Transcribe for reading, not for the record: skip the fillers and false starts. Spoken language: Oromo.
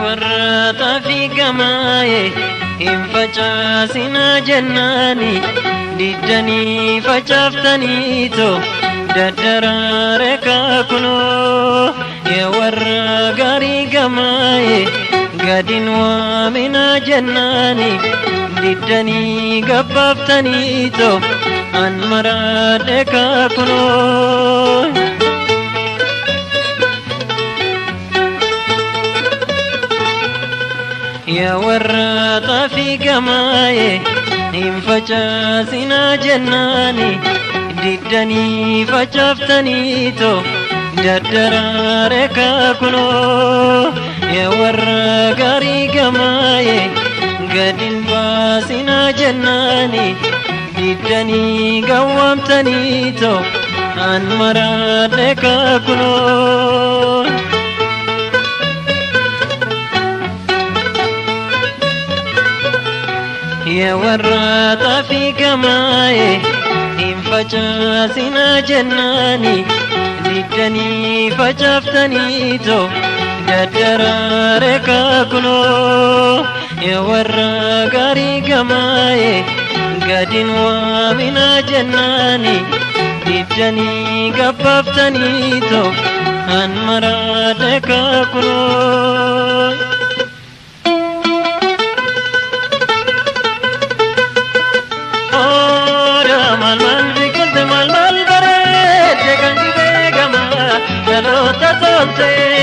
Warra xaafii gamaaye hin facaasinaa jennaani diddanii facaaftaniito daddaraare kaakunoo. Yaa warra gaarii gamaaye gadin waaminaa jennaani diddanii gabbaaftaniito an maraadhe kaakunoo. Yaa warra xaafii gamaaye hin facaasinaa jennaani diddanii facaaftaniito daddaraare kaakunoo. Yaa warra gaarii gamaaye gadin baasinaa jennaani diddanii gawwaamtaniito an maraadhe kaakunoo. Yaa warra xaafii gamaaye hin facaasinaa jennaani diddanii facaaftaniito daddaraare kaakunoo. Yaa warra gaarii gamaaye gadin waaminaa jennaani diddanii gabbaaftaniito an maraadhe kaakunoo. Maal maal biqilte, maal maal bareedde kan dhibee gamaa dhaloota toltee.